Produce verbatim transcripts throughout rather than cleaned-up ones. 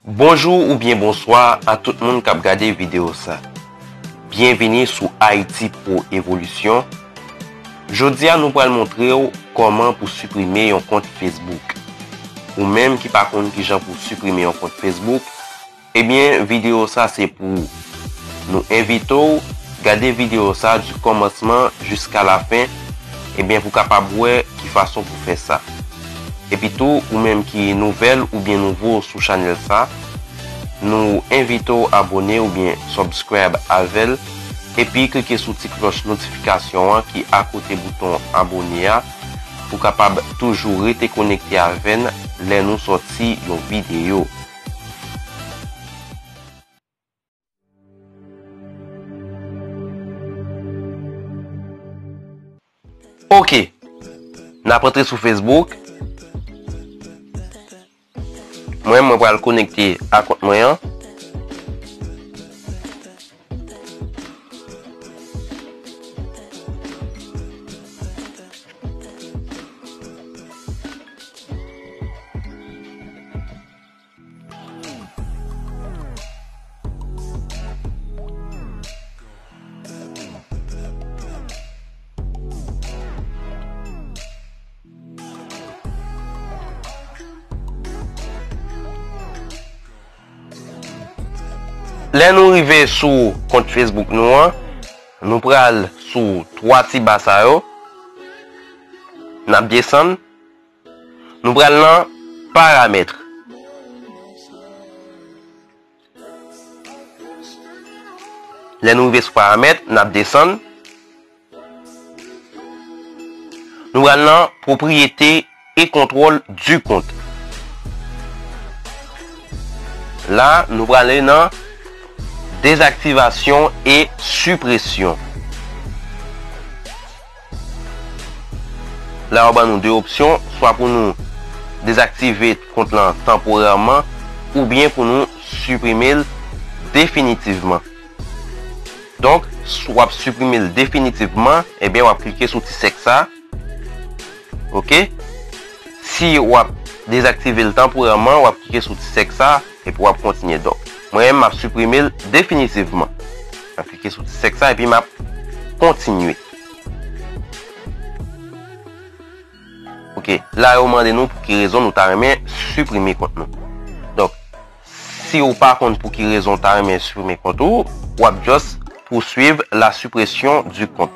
Bonjou oubyen bonswa a tout moun k ap gade videyo sa. Byenvini sou Haïti Pro Evolution. Jodi a nou pral montre w kòman pou siprime yon kont Facebook. Ou menm ki pa konn kijan pou siprime yon kont Facebook, ebyen videyo sa se pou ou. Nou envite w gade videyo sa di kòmansman jiska lafen, ebyen pou w kapab wè ki fason pou fè sa. Epi tou, ou menm ki nouvèl oubyen nouvo sou chanèl sa, nou envite w abòne oubyen subscribe avè l, epi klike sou ti klòch notifikasyon an ki akote bouton abòne a, pou w kapab toujou rete konekte avè n lè nou sòti yon videyo. Ok. N ap antre sou Facebook. Mwen, mwen pral konekte a kont mwen an. Lè nou rive sou kont Facebook nou an, nou pral sou twa ti ba sa yo. N ap desann. Nou pral nan paramèt. Lè nou rive sou paramèt, n ap desann. Nou pral nan pwopriyete e kontwòl di kont. La, nou prale nan dezaktivasyon e sipresyon. La, yo ban nou de opsyon, swa pou nou dezaktive kont lan tanporèman, oubyen pou nou siprime l definitivman. Donk, si w ap siprime l definitivman, ebyen, w ap klike sou ti sèk sa. Ok? Si w ap dezaktive l tanporèman, w ap klike sou ti sèk sa, epi w ap kontinye. Donk, mwen menm, m ap siprime l definitivman. M ap klike sou ti sèk sa, epi m ap kontinye. Ok, la yo mande nou pou ki rezon nou ta renmen siprime kont nou. Donk, si w pa konn pou ki rezon w ta renmen siprime kont ou, w ap just poursuivre la suppression du compte.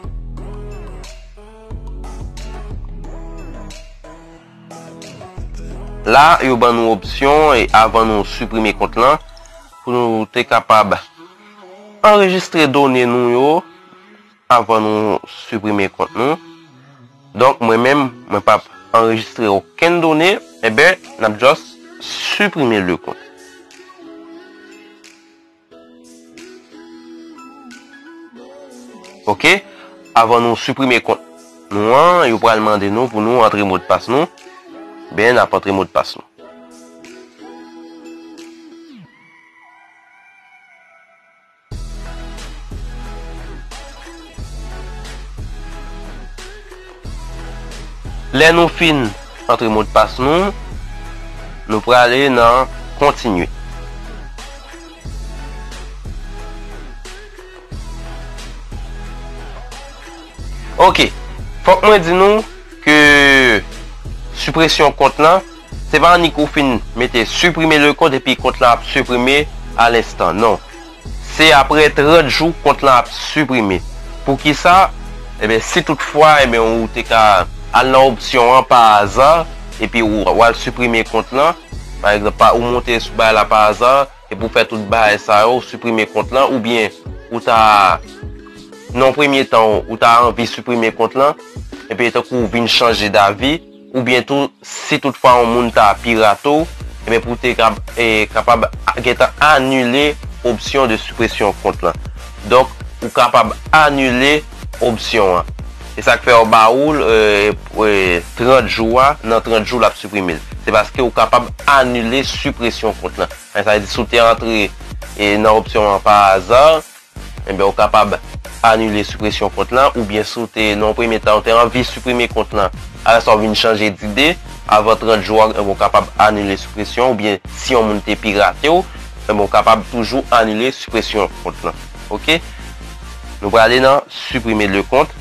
La, yo ban nou opsyon e avan nou siprime kont lan, pou nou te kapab anrejistre done nou yo avan nou siprime kont nou. Donk, mwen menm, mwen p ap anrejistre okenn done, enben, n ap just siprime le kont. Ok? Avan nou siprime kont nou an, yo pral mande nou pou nou antre modpas nou. Ben, n ap antre modpas nou. Lè nou fin antre modpas nou, nou prale nan kontinye. Ok, fòk mwen di nou ke sipresyon kont lan, se pa annik ou fin mete siprime le kont epi kont lan ap siprime a lenstan. Non. Se apre trant jou kont lan ap siprime. Poukisa? Ebyen, si toutfwa, ebyen, ou te ka al nan opsyon an pa aza, epi ou, ou al siprime kont lan, pa egzanp, pa, ou monte sou bagay la pa aza, epi ou fè tout bagay sa yo, ou siprime kont lan, oubyen ou ta, nan yon premye tan, ou ta anvi siprime kont lan, epi tankou ou vin chanje davi, oubyen tou, si toutfwa yon moun ta pirate w, ebyen, pou w te kab-, e, kapab a-, gentan anile opsyon de sipresyon kont lan. Donk, ou kapab anile opsyon an. E sa k fè yo ba ou l, e, e, trant jou a, nan trant jou l ap siprime l. Se paske ou kapab anile sipresyon kont lan. Sa vle di, si w te antre, e, nan opsyon an pa aza, enben, ou kapab anile sipresyon kont lan, oubyen si w te, nan yon premye tan, ou te anvi siprime kont lan, apre sa, w vin chanje dide, avan trant jou a, enben w kapab anile sipresyon, oubyen si yon moun te pirate w, enben w kapab toujou anile sipresyon kont lan. Oke? Nou prale nan supprimer le compte.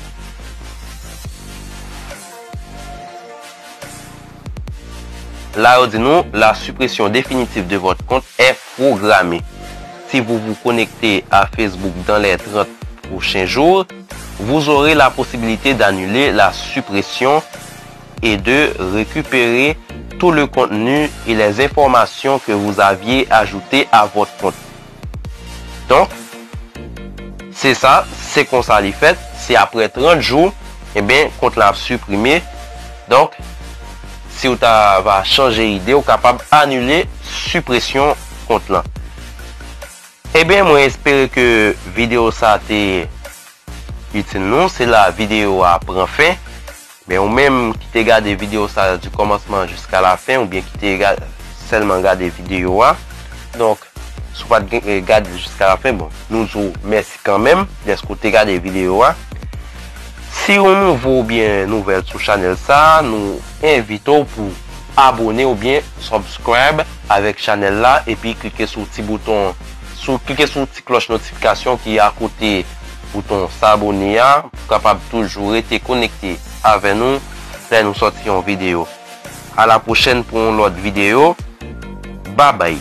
La, yo di nou, la suppression définitive de votre compte est programmée. Si vous vous connectez à Facebook dans les trente prochains jours, vous aurez la possibilité d'annuler la suppression et de récupérer tout le contenu et les informations que vous aviez ajoutées à votre compte. Donk, se sa, se konsa li fèt. Se apre trant jou, enben, kont lan ap siprime. Donk, si w ta va chanje ide, w kapab anile sipresyon kont lan. Ebyen, mwen espere ke videyo sa te itil nou. Se la videyo a pran fen. Men ou menm ki te gade videyo sa du commencement jusqu'à la fin, oubyen ki te ga- sèlman gade videyo a. Donk, si w pa t gen- eh, gade l jiska la fen, bon, nou di w mèsi kanmenm dèske w te gade videyo a. Si w nouvo oubyen nouvèl sou chanèl sa, nou envite w pou abone oubyen subscribe avèk chanèl la, epi klike sou ti bouton, sou, klike sou ti klòch notifikasyon ki akote bouton s'abonner a, pou kapab toujou rete konekte avè nou lè nou sòti yon videyo. A la pwochèn pou yon lòt videyo. Babay!